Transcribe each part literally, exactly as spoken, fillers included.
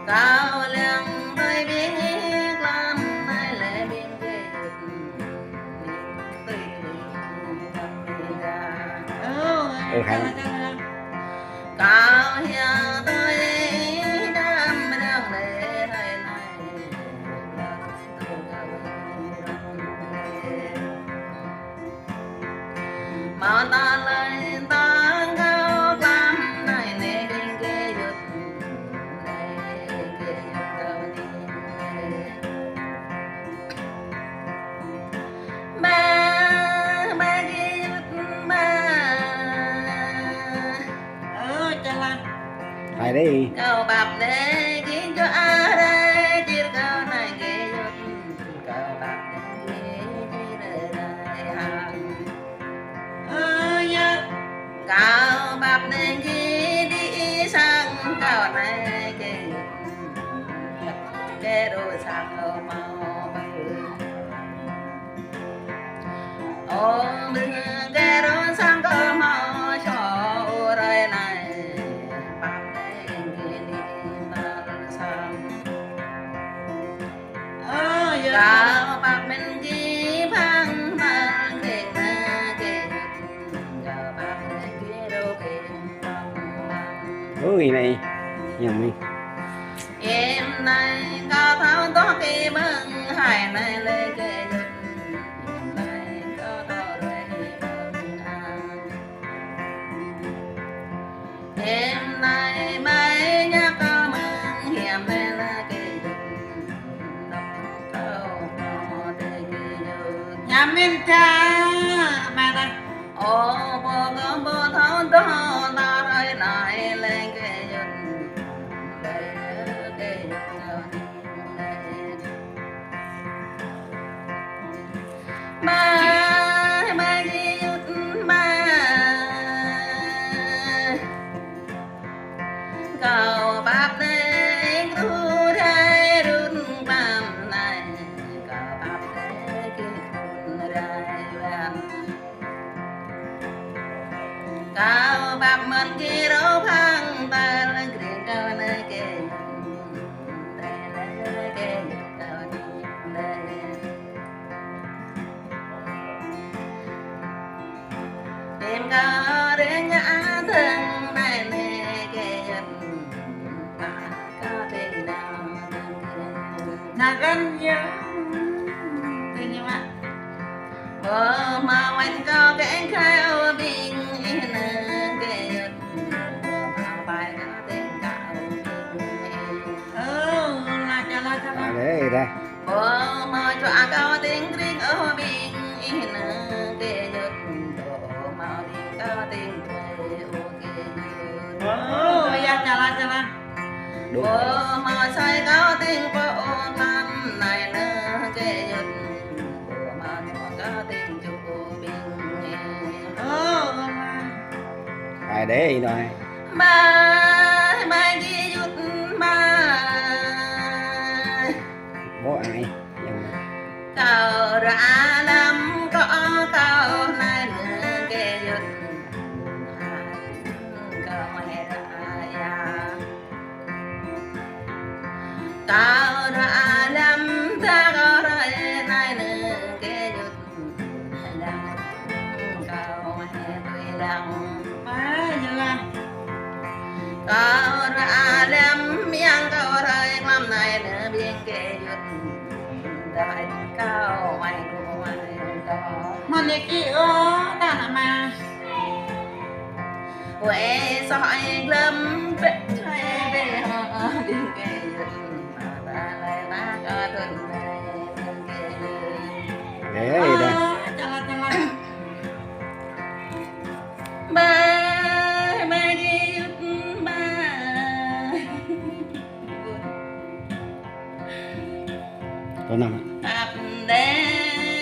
Kâo lăng tui ƀing ih, tlam anai lĕ ƀing gơyut. Ơ, hai. Kâo hia tui ih, đăm răng lĕ rai anai. Hmâo tơlơi tơngkâo tlam anai lĕ ƀing gơyut, lĕ gơyut kâo anai. Ba, ba gơyut ba. Ơ, čalah. Hai đi. Kâo pap anai gơyut čô a rai, čir kâo anai gơyut. Kâo pap anai gơyut rai hăng. Ơ, yă. Kâo pap anai gơyut đi sang kâo anai gơyut. Gơyut sang kâo hmâo pap. Ơ, ƀing gơyut sang kâo hmâo čô rai anai. Pap anai gơyut đi tal sang. Ơ, yă. Kâo pap mơ̆n gih phang tal keng na keng. Kâo pap mơ̆n gih rô keng phang phang. Ui, anai, yang mi. Em anai kâo thâo tŏh kơ mơ̆ng hai anai lĕ gơyut. Em anai kâo thâo rai mơ̆ng hai. Em anai mai ñă kâo mơ̆ng hiam lĕ lĕ gơyut. Nŏk kâo kâo tê gơyut. Ña min ta, mai ta. Ơ, pô kâo pô thâo tŏh ta rai anai lĕ gơyut. Lĕ gơyut kâo anai. Ba, ba gơyut ba. Kâo pap anai gru rai run pam anai. Kâo pap anai gih run rai wan. Kâo pap mơ̆n gih rô phang tal keng kâo anai keng. Anai keng kâo anai. Em kâo rơñă dơ̆ng anai lĕ gơyut. Pap kâo teng nao teng gơyut. Ngă kăn yơh. Teng yơh mă. Ơ, hmâo wĕn kâo keng khai ơ ƀing ih nao gơyut. Ơ, hmâo pai kâo teng kâo ƀing ih. Ơ, la ča la ča la. Ơ, đe, đe. Ơ, hmâo čuă kâo teng kring ơ ƀing ih nao gơyut. Ơ, hmâo ƀing kâo teng tui ơ gơyut. Ơ, yă, ča la ča la. Đuaĭ. Ơ, hmâo sai kâo teng pô ơ tlam anai nao gơyut. Ơ, hmâo kâo teng čô ƀing ih. Ơ, ơ, ma. Hai đe ih đơi. Mai, mai gơyut mai. Bố ai? Kâo ră lăm kâo, kâo anai nao gơyut. Kâo mai ră yă. Kâo ră lăm ta kâo rai anai nao gơyut. Lăng kâo mai tui lăng. Ai, yua. Kâo ră lăm yang kâo rai tlam anai nao ƀing gơyut. Đơi kâo mai kâo mai kâo. Mơ̆n anai ki ơ, ta nao ma. Wai soh ai glăm bĕ, bĕ, bĕ, hơ, ƀing gơyut. Ê, đây. Ba, ba gơyut ba. Tơnăng. Pap đe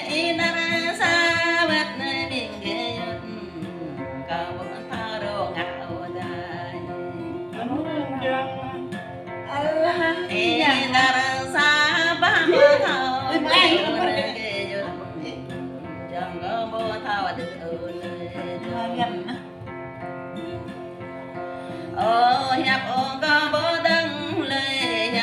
ih nao sa wĕt anai ƀing gơyut. Kâo ƀu thâo rơngah ôh đơi. Ih nao sa bah ƀu thâo. Jơ̆ng kâo ƀu thâo đơi. Ơ hiăp ơ kâo ƀu dơ̆ng lơi.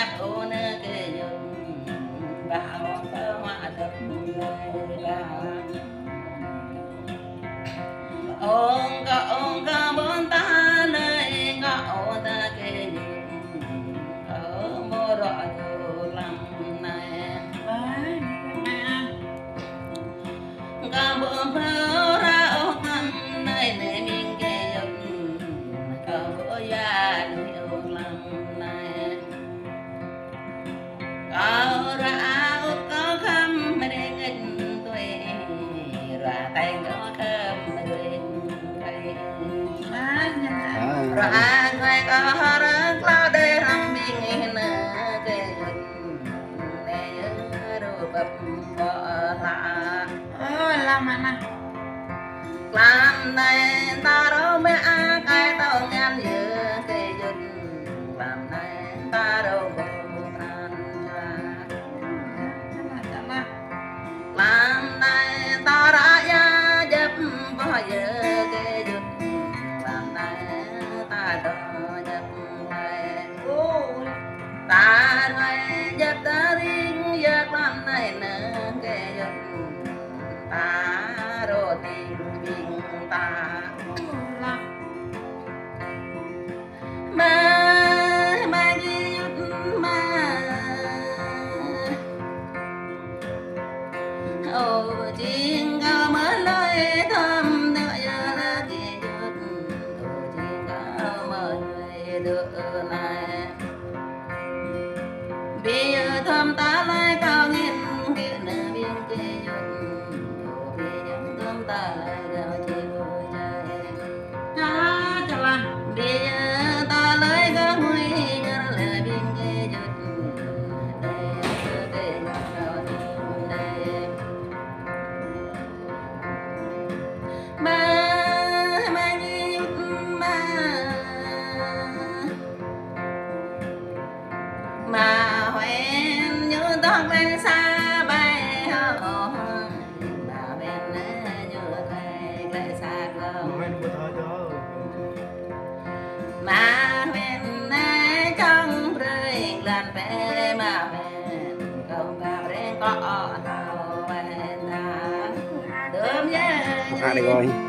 Ang kơi kơ hơrăng klâo đe hrăm ƀing ih nơ kơ yŭt. Nê yơ rô băp bơ hla. Ơ, la mă nă. Klăm nai ta rô mê a kai tâo ngăn yơ kơ yŭt. Klăm nai ta rô bơ tran cha. Klăm nai ta ră ya jăp bơ yơ kơ yŭt. Klăm nai ta dŏ jăp hlơi. Ta hlơi jăp ta ring yơ klăm nai nơ kơ yŭt. Ta rô ting ƀing ta. Mă, mă gih yŭt mă. Ơ, jing kâo mơ̆ hlơi thơm dŏ yơ lă gih yŭt. Ơ, jing kâo mơ̆ hlơi dŏ nai. Ƀing yơ thơm ta lai kâo ngĭn gih nơ ƀing gih yŭt. Ơ, ƀing yơ thơm ta lai kâo či bơ jai. Ơ, čơlah. Ƀing yơ ta lai kơ mui ngăr lĕ ƀing gih yŭt. Đe, đe, đe, đe. Mă, mă gih yŭt mă. Mă Huen ñu dŏ glai sa bai hŏ. Mă Huen ñu glai, glai sa glông. Mă Huen nai čong brơi glan pĕ Mă Huen. Kông ka breng kơ ơ hao wen ta. Tơm yơ. Mă Huen.